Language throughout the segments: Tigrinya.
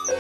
ሰላምን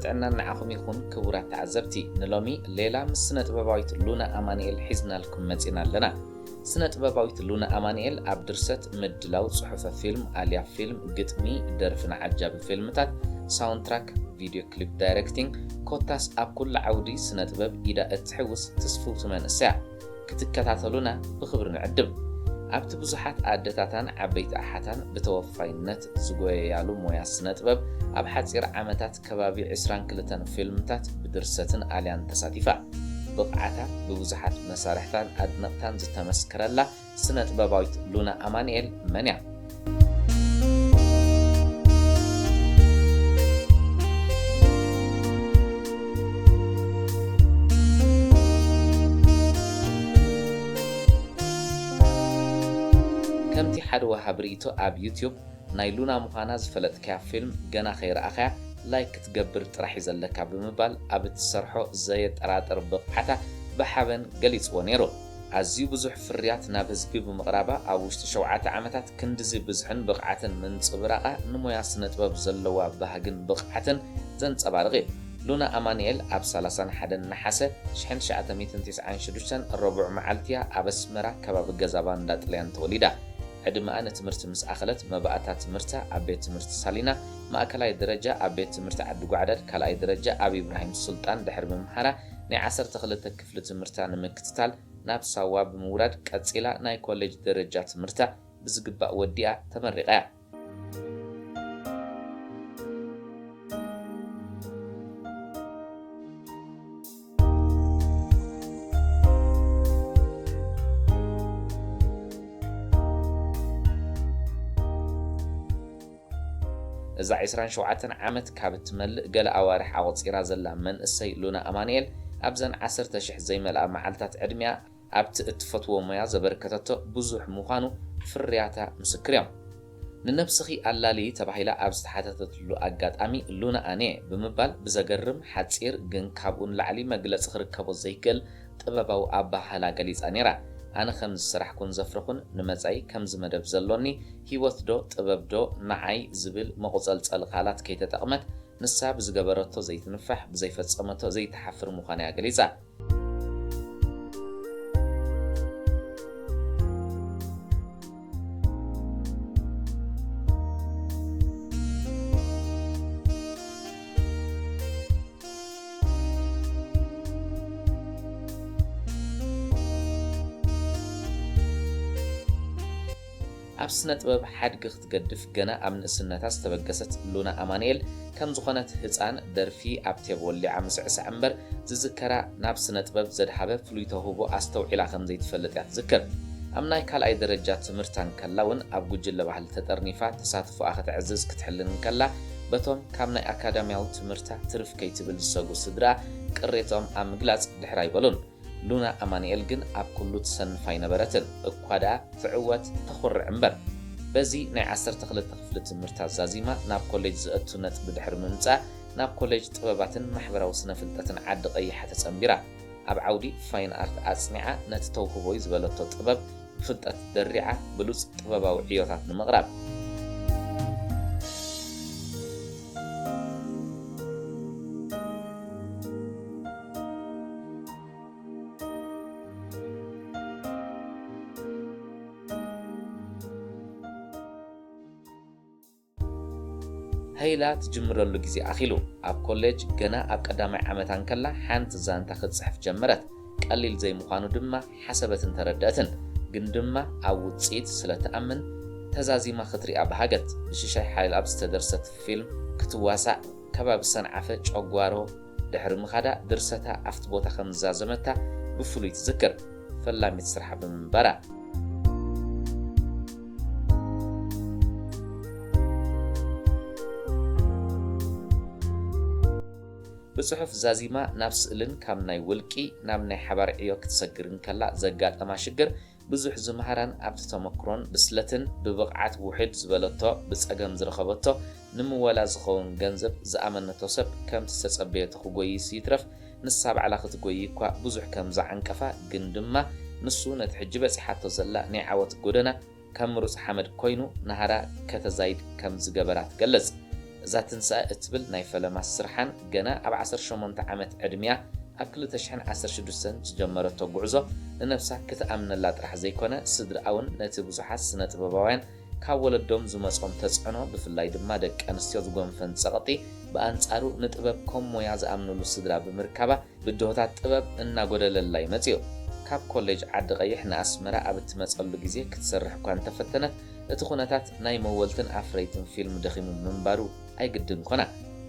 ጥዕናን ንዓኹም ይኹን ክቡራት ተዓዘብቲ። ንሎሚ ሌላ ምስ ስነ ጥበባዊት ሉና ኣማንኤል ሒዝናልኩም መጺና ኣለና። ስነ ጥበባዊት ሉና ኣማንኤል ኣብ ድርሰት፣ ምድላው፣ ጽሑፈ ፊልም፣ ኣልያ ፊልም፣ ግጥሚ፣ ደርፊ ንዓጃቢ ፊልምታት፣ ሳውንድትራክ፣ ቪድዮ ክሊፕ ዳይሬክቲንግ፣ ኮታስ ኣብ ኩሉ ዓውዲ ስነ ጥበብ ኢዳ እትሕውስ ትስፍውቲ መንእሰያ። ክትከታተሉና ብኽብሪ ንዕድም። ኣብቲ ብዙሓት ኣደታታን ዓበይቲ ኣሓታን ብተወፋይነት ዝጎየያሉ ሞያ ስነ ጥበብ፣ ኣብ ሓጺር ዓመታት ከባቢ ዕስራን ክልተን ፊልምታት ብድርሰትን ኣልያን ተሳቲፋ። ብቕዓታ ብብዙሓት መሳርሕታን ኣድነቕታን ዝተመስከረላ ስነ ጥበባዊት ሉና ኣማንኤል መን እያ? ከምቲ ሓደ ወሃቢ ርእይቶ ኣብ ዩትዩብ፣ ናይ ሉና ምዃና ዝፈለጥካያ ፊልም ገና ከይረኣኻያ ላይክ ክትገብር ጥራሕ እዩ ዘለካ ብምባል ኣብ እትሰርሖ ዘየጠራጥር ብቕዓታ ብሓበን ገሊጽዎ ነይሩ። ኣዝዩ ብዙሕ ፍርያት ናብ ህዝቢ ብምቕራባ ኣብ ውሽጢ ሸውዓተ ዓመታት ክንድዚ ብዝሕን ብቕዓትን ምንጽብራቓ ንሞያ ስነ ጥበብ ዘለዋ ባህግን ብቕዓትን ዘንጸባርቕ እዩ። ሉና ኣማንኤል ኣብ ሰላሳን ሓደን ነሓሰ ሽሕን ትሽዓተ ሚእትን ተስዓን ሽዱሽተን ረቡዕ መዓልቲ እያ ኣብ ኣስመራ ከባቢ ገዛ ባንዳ ጥልያን ተወሊዳ። ዕድመኣ ንትምህርቲ ምስ ኣኸለት መባእታ ትምህርታ ኣብ ቤት ትምህርቲ ሳሊና ማእከላይ ደረጃ፣ ኣብ ቤት ትምህርቲ ዓዲ ጓዕዳድ ካልኣይ ደረጃ ኣብ ኢብራሂም ሱልጣን ድሕሪ ምምሃራ ናይ ዓሰርተ ክልተ ክፍሊ ትምህርታ ንምክትታል ናብ ሳዋ ብምውራድ ቀጺላ ናይ ኮሌጅ ደረጃ ትምህርታ ብዝግባእ ወዲኣ ተመሪቓ እያ። እዛ ዕስራን ሸውዓተን ዓመት ካብ እትመልእ ገለ ኣዋርሕ ኣቑጺራ ዘላ መንእሰይ ሉና ኣማንኤል ኣብዘን ዓሰርተ ሽሕ ዘይመልኣ መዓልታት ዕድሚኣ ኣብቲ እትፈትዎ ሞያ ዘበርከተቶ ብዙሕ ምዃኑ ፍርያታ ምስክር እዮም። ንነብስኺ ኣላልዪ ተባሂላ ኣብ ዝተሓተተትሉ ኣጋጣሚ ሉና ኣነ ብምባል ብዘገርም ሓጺር ግን ካብኡ ንላዕሊ መግለጺ ክርከቦ ዘይክእል ጥበባዊ ኣበሃህላ ገሊጻ ነይራ። ኣነ ከም ዝሰራሕኩን ዘፍረኹን ንመጻኢ ከምዚ መደብ ዘሎኒ ህይወት ዶ ጥበብ ዶ ንዓይ ዝብል መቑጸልጸሊ ቃላት ከይተጠቕመት ንሳ ብዝገበረቶ ዘይትንፋሕ ብዘይፈጸመቶ ዘይትሓፍር ምዃና እያ ገሊጻ። ኣብ ስነ ጥበብ ሓድጊ ክትገድፍ ገና ኣብ ንእስነታ ዝተበገሰት ሉና ኣማንኤል ከም ዝኾነት ህጻን ደርፊ ኣብ ቴብ ወሊዓ ምስዕሳዕ እምበር ዝዝከራ ናብ ስነ ጥበብ ዘድሃበ ፍሉይ ተውህቦ ኣስተውዒላ ከም ዘይትፈልጥ እያ ትዝክር። ኣብ ናይ ካልኣይ ደረጃ ትምህርታ እንከላ እውን ኣብ ጉጅለ ባህሊ ተጠርኒፋ ተሳትፎኣ ከተዕዝዝ ክትሕልን እንከላ በቶም ካብ ናይ ኣካዳሚያዊ ትምህርታ ትርፍ ከይትብል ዝሰጉ ስድራ ቅሬትኦም ኣብ ምግላጽ ድሕር ኣይበሉን። ሉና ኣማንኤል ግን ኣብ ኩሉ ትሰንፍ ኣይነበረትን፣ እኳ ደኣ ትዕወት ተኹርዕ እምበር። በዚ ናይ ዓሰርተ ክልተ ክፍሊ ትምህርታ ዛዚማ ናብ ኮሌጅ ዘእቱ ነጥቢ ድሕሪ ምምጻእ፣ ናብ ኮሌጅ ጥበባትን ማሕበራዊ ስነ ፍልጠትን ዓዲ ቀይሓ ተጸንቢራ። ኣብ ዓውዲ ፋይን ኣርት ኣጽኒዓ ነቲ ተውህቦይ ዝበለቶ ጥበብ ብፍልጠት ደሪዓ ብሉጽ ጥበባዊ ዕዮታት ንምቕራብ። ሃይላ ትጅምረሉ ግዜ ኣኺሉ። ኣብ ኮሌጅ ገና ኣብ ቀዳማይ ዓመታ እንከላ ሓንቲ ዛንታ ክትጽሕፍ ጀመረት። ቀሊል ዘይምዃኑ ድማ ሓሰበትን ተረደእትን። ግን ድማ ኣብ ውጽኢት ስለ ትኣምን ተዛዚማ ክትሪኣ በሃገት። ብሽሻይ ሓይልኣብ ዝተደርሰት ፊልም ክትዋሳእ ከባቢ ሰንዓፈ ጨጓሮ ድሕሪ ምኻዳ ድርሰታ ኣብቲ ቦታ ከም ዝዛዘመታ ብፍሉይ ትዝክር። ፈላሚት ስርሓ ብምንባራ። ብጽሑፍ ዛዚማ ናብ ስእልን ካብ ናይ ውልቂ ናብ ናይ ሓባር ዕዮ ክትሰግር እንከላ ዘጋጠማ ሽግር ብዙሕ ዝመሃራን ኣብቲ ተመክሮን ብስለትን ብብቕዓት ውሕድ ዝበለቶ ብጸገም ዝረኸበቶ ንምወላ ዝኸውን ገንዘብ ዝኣመነቶ ሰብ ከምቲ ዝተጸበየቶ ክጎይይስ ይትረፍ ንሳ ባዕላ ክትጎይይ እኳ ብዙሕ ከም ዘዓንቀፋ ግን ድማ ንሱ ነቲ ሕጂ በጺሓቶ ዘላ ናይ ዓወት ጎደና ከም ምሩጽ ሓመድ ኮይኑ ናህራ ከተዛይድ ከም ዝገበራ ትገልጽ። እዛ ትንሳኤ እትብል ናይ ፈለማ ስርሓን ገና ኣብ ዓሰርተ ሸሞንተ ዓመት ዕድሚያ ኣብ ክልተ ሽሕን ዓሰርተ ሽዱሽተን ዝጀመረቶ ጉዕዞ ንነብሳ ክትኣምነላ ጥራሕ ዘይኮነ ስድርኣውን ነቲ ብዙሓት ስነ ጥበባውያን ካብ ወለዶም ዝመጾም ተጽዕኖ ብፍላይ ድማ ደቂ ኣንስትዮ ዝጎንፈን ጸቕጢ ብኣንጻሩ ንጥበብ ከም ሞያ ዝኣምንሉ ስድራ ብምርካባ ብድሆታት ጥበብ እናጎደለላ እዩ መጺኡ። ካብ ኮሌጅ ዓዲ ቀይሕ ንኣስመራ ኣብ እትመጸሉ ግዜ ክትሰርሕ እኳ እንተፈተነት እቲ ኩነታት ናይ መወልትን ኣፍረይትን ፊልም ደኺሙ ምንባሩ ኣይግድን ኮና።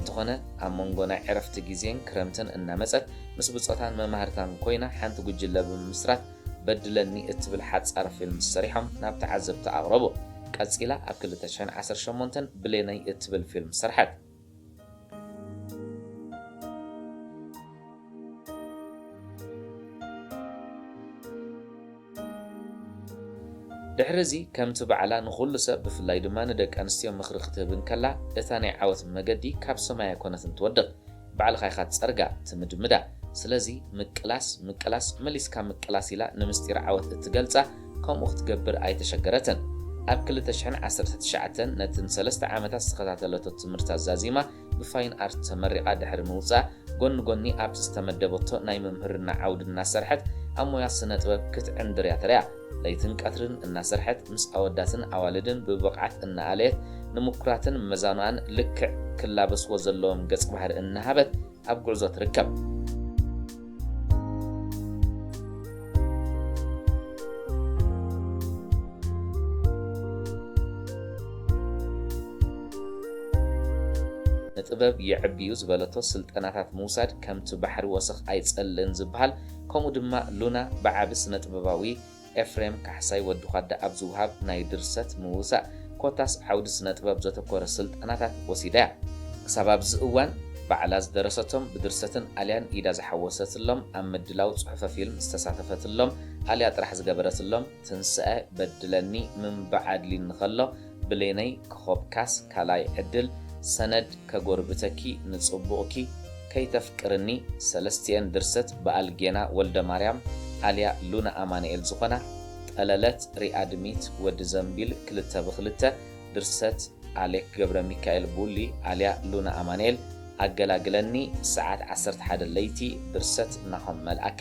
እንተኾነ ኣብ መንጎ ናይ ዕረፍቲ ግዜን ክረምትን እናመጸት ምስ ብጾታን መማህርታን ኮይና ሓንቲ ጉጅለ ብምምስራት በድለኒ እትብል ሓጻር ፊልም ሰሪሖም ናብ ተዓዘብቲ ኣቕረቡ። ቀጺላ ኣብ ክልተ ሽሕን ዓሰርተ ሸሞንተን ብሌነይ እትብል ፊልም ሰርሐት። ድሕሪ እዚ ከምቲ ባዕላ ንኹሉ ሰብ ብፍላይ ድማ ንደቂ ኣንስትዮ ምኽሪ ክትህብ እንከላ እታ ናይ ዓወት መገዲ ካብ ሰማይ ኣይኮነትን ትወድቕ። ባዕልኻ ኢኻ ትጸርጋ፣ ትምድምዳ። ስለዚ ምቅላስ፣ ምቅላስ፣ መሊስካ ምቅላስ ኢላ ንምስጢር ዓወት እትገልጻ ከምኡ ክትገብር ኣይተሸገረትን። ኣብ ክልተ ሽሕን ዓሰርተ ትሽዓተን ነትን ሰለስተ ዓመታት ዝተኸታተለቶ ትምህርታ ዛዚማ ብፋይን ኣርት ተመሪቓ ድሕሪ ምውጻእ ጎኒ ጎኒ ኣብቲ ዝተመደበቶ ናይ ምምህርና ዓውዲ እናሰርሐት ኣብ ሞያ ስነ ጥበብ ክትዕንድር እያ ተሪኣ። ለይትን ቀትርን እናሰርሐት ምስ ኣወዳትን ኣዋልድን ብብቕዓት እናኣለየት ንምኩራትን መዛኑኣን ልክዕ ክላበስዎ ዘለዎም ገጽ ባህሪ እናሃበት ኣብ ጉዕዞ ትርከብ። ንጥበብ የዕብዩ ዝበለቶ ስልጠናታት ምውሳድ ከምቲ ባሕሪ ወሰኽ ኣይጸልእን ዝበሃል፣ ከምኡ ድማ ሉና ብዓቢ ስነ ጥበባዊ ኤፍሬም ካሕሳይ ወዲ ኳዳ ኣብ ዝውሃብ ናይ ድርሰት ምውሳእ ኮታስ ዓውዲ ስነ ጥበብ ዘተኮረ ስልጠናታት ወሲዳ እያ። ክሳብ ኣብዚ እዋን ባዕላ ዝደረሰቶም ብድርሰትን ኣልያን ኢዳ ዝሓወሰትሎም ኣብ ምድላው ጽሑፈ ፊልም ዝተሳተፈትሎም ኣልያ ጥራሕ ዝገበረትሎም ትንስኣ በድለኒ ምንባዕ ኣድልኒ ከሎ ብሌነይ ክኾብካስ ካልኣይ ዕድል ሰነድ ከጎርብተኪ ንጽቡቕኪ ከይተፍቅርኒ ሰለስቲኤን ድርሰት ብኣልጌና ወልደማርያም ኣልያ ሉና ኣማንኤል ዝኾና ጠለለት ሪኣድሚት ወዲ ዘንቢል ክልተ ብክልተ ድርሰት ኣሌክ ገብረሚካኤል ቡሊ ኣልያ ሉና ኣማንኤል ኣገላግለኒ ሰዓት ዓሰርተ ሓደ ለይቲ ድርሰት ናሆም መልኣከ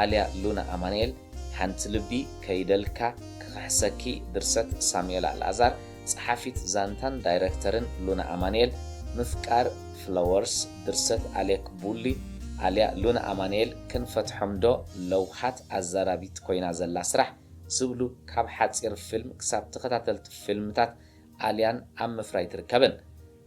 ኣልያ ሉና ኣማንኤል ሓንቲ ልቢ ከይደልካ ክኽሕሰኪ ድርሰት ሳሙኤል ኣልኣዛር ጸሓፊት ዛንታን ዳይረክተርን ሉና ኣማንኤል ምፍቃር ፍለወርስ ድርሰት ኣሌክ ቡሊ ኣልያ ሉና ኣማንኤል ክንፈትሖም ዶ ለውሃት ኣዛራቢት ኮይና ዘላ ስራሕ ዝብሉ ካብ ሓጺር ፊልም ክሳብ ተኸታተልቲ ፊልምታት ኣልያን ኣብ ምፍራይ ትርከብን።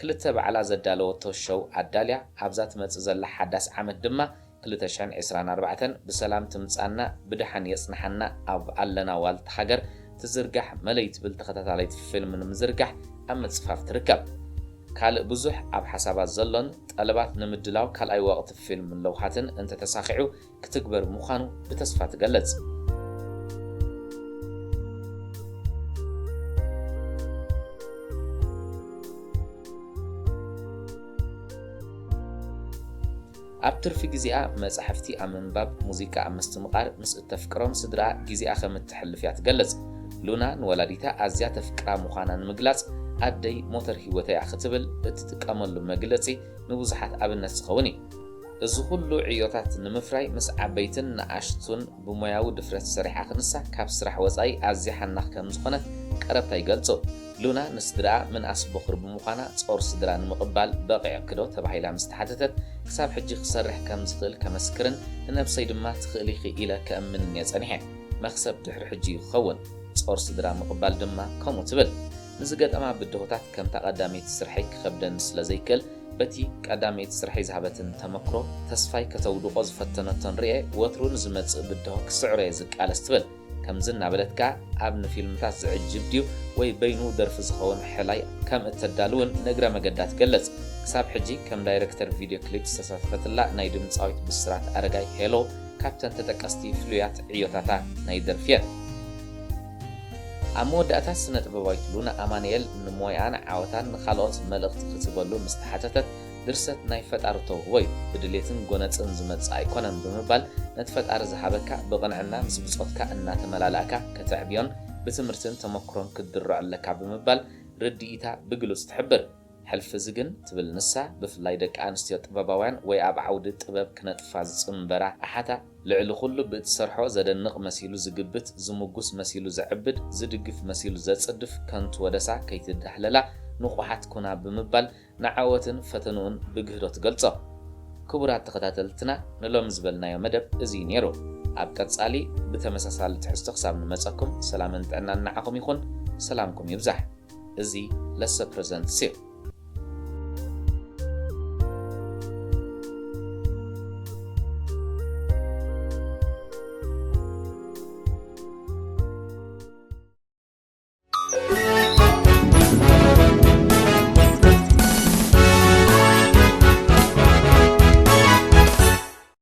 ክልተ ባዕላ ዘዳለወቶ ሸው ኣዳልያ ኣብዛ ትመጽእ ዘላ ሓዳስ ዓመት ድማ ክልተ ሽሕን ዕስራን ኣርባዕተን ብሰላም ትምጻና ብደሓን የጽንሓና ኣብ ኣለና ዋልታ ሃገር ትዝርጋሕ መለይ ትብል ተኸታታሊት ፊልም ንምዝርጋሕ ኣብ ምጽፋፍ ትርከብ። ካልእ ብዙሕ ኣብ ሓሳባት ዘሎን ጠለባት ንምድላው ካልኣይ ወቕቲ ፊልም ለውሃትን እንተተሳኺዑ ክትግበር ምዃኑ ብተስፋ ትገልጽ። ኣብ ትርፊ ግዜኣ መጻሕፍቲ ኣብ ምንባብ፣ ሙዚቃ ኣብ ምስትምቓር፣ ምስ እተፍቅሮም ስድራኣ ግዜኣ ከም እትሕልፍ እያ ትገልጽ። ሉና ንወላዲታ ኣዝያ ተፍቅራ ምዃና ንምግላጽ ኣደይ ሞተር ህይወተይ እያ ክትብል እትጥቀመሉ መግለጺ ንብዙሓት ኣብነት ዝኸውን እዩ። እዚ ኩሉ ዕዮታት ንምፍራይ ምስ ዓበይትን ንኣሽቱን ብሞያዊ ድፍረት ሰሪሓ ክንሳ ካብ ስራሕ ወጻኢ ኣዝያ ሓናኽ ከም ዝኾነት ቀረብታ ይገልጹ። ሉና ንስድራኣ ምንኣስ በኹሪ ብምዃና ጾር ስድራ ንምቕባል በቒዕኪ ዶ ተባሂላ ምስ ተሓተተት ክሳብ ሕጂ ክሰርሕ ከም ዝኽእል ከመስክርን ንነብሰይ ድማ ትኽእሊ ኢኺ ኢለ ከእምንን እየ ጸኒሐ። መኽሰብ ድሕሪ ሕጂ እዩ ክኸውን። ጾር ስድራ ምቕባል ድማ ከምኡ ትብል። ንዝገጠማ ብድሆታት ከምታ ቀዳመይቲ ስርሐይ ክኸብደኒ ስለ ዘይክእል በቲ ቀዳመይቲ ስርሐይ ዝሃበትኒ ተመክሮ ተስፋይ ከተውድቖ ዝፈተነቶን ርእየ ወትሩ ንዝመጽእ ብድሆ ክስዕሮ እየ ዝቃለስ ትብል። ከምዚ እናበለት ከኣ ኣብ ንፊልምታት ዝዕጅብ ድዩ ወይ በይኑ ደርፊ ዝኸውን ሕላይ ከም እተዳልውን ንእግረ መገዳ ትገልጽ። ክሳብ ሕጂ ከም ዳይረክተር ቪድዮ ክሊፕ ዝተሳተፈትላ ናይ ድምጻዊት ብስራት ኣረጋይ ሄሎ ካብተን ተጠቀስቲ ፍሉያት ዕዮታታ ናይ ደርፊ እየን። ኣብ መወዳእታ ስነ ጥበባዊት ሉና ኣማንኤል ንሞያኣን ዓወታን ንኻልኦት መልእኽቲ ክትህበሉ ምስ ተሓተተት፣ ድርሰት ናይ ፈጣሪ ተውህቦ እዩ፣ ብድሌትን ጎነጽን ዝመጽእ ኣይኮነን ብምባል፣ ነቲ ፈጣሪ ዝሃበካ ብቕንዕና ምስ ብጾትካ እናተመላላእካ ከተዕብዮን ብትምህርትን ተመክሮን ክትድርዖ ኣለካ ብምባል ርድኢታ ብግሉጽ ትሕብር። ሕልፊ እዚ ግን ትብል ንሳ፣ ብፍላይ ደቂ ኣንስትዮ ጥበባውያን ወይ ኣብ ዓውዲ ጥበብ ክነጥፋ ዝጽንበራ ኣሓታ፣ ልዕሊ ኩሉ ብእትሰርሖ ዘደንቕ መሲሉ ዝግብት፣ ዝምጉስ መሲሉ ዘዕብድ፣ ዝድግፍ መሲሉ ዘጽድፍ ከንቱ ወደሳ ከይትዳህለላ ንቑሓት ኩና ብምባል ንዓወትን ፈተንኡን ብግህዶ ትገልጾ። ክቡራት ተኸታተልትና፣ ንሎሚ ዝበልናዮ መደብ እዚ እዩ ነይሩ። ኣብ ቀጻሊ ብተመሳሳሊ ትሕዝቶ ክሳብ ንመጸኩም፣ ሰላምን ጥዕናን ንዓኹም ይኹን። ሰላምኩም ይብዛሕ። እዚ ለሰ ፕረዘንትስ እዩ።